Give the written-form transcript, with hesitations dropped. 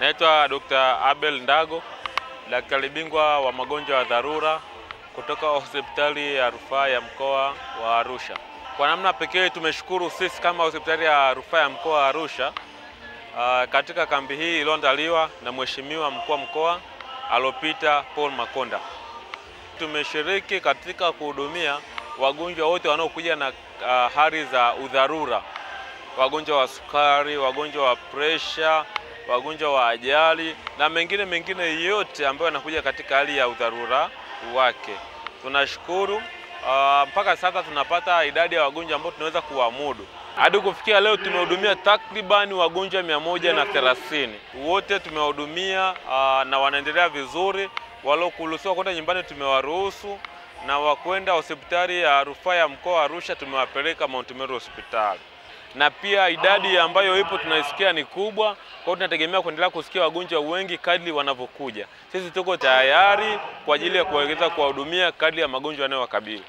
Naitwa Dr. Abel Ndago, daktari bingwa wa magonjwa ya dharura kutoka hospitali ya rufaa ya mkoa wa Arusha. Kwa namna pekee tumeshukuru sisi kama hospitali ya rufaa ya mkoa wa Arusha katika kambi hii iliyoandaliwa na Mheshimiwa mkuu wa mkoa alopita Paul Makonda. Tumeshiriki katika kuhudumia wagonjwa wote wanaokuja na hali za udharura, wagonjwa wa sukari, wagonjwa wa pressure, wagonjwa wa ajali na mengine mengine yote ambayo yanakuja katika hali ya udharura wake. Tunashukuru mpaka sasa tunapata idadi ya wagonjwa ambao tunaweza kuwamudu. Hadi kufikia leo tumehudumia takriban wagonjwa 130. Wote tumewahudumia na wanaendelea vizuri. Waliokuruhusiwa kwenda nyumbani tumewaruhusu, na wakwenda hospitali ya rufaa ya mkoa wa Arusha tumewapeleka Mount Meru hospitali. Na pia idadi ambayo ipo tunaisikia ni kubwa, kwa hiyo tunategemea kuendelea kusikia wagonjwa wengi kadri wanavyokuja. Sisi tuko tayari kwa ajili ya kuweza kuwahudumia kadri ya magonjwa yanayowakabili.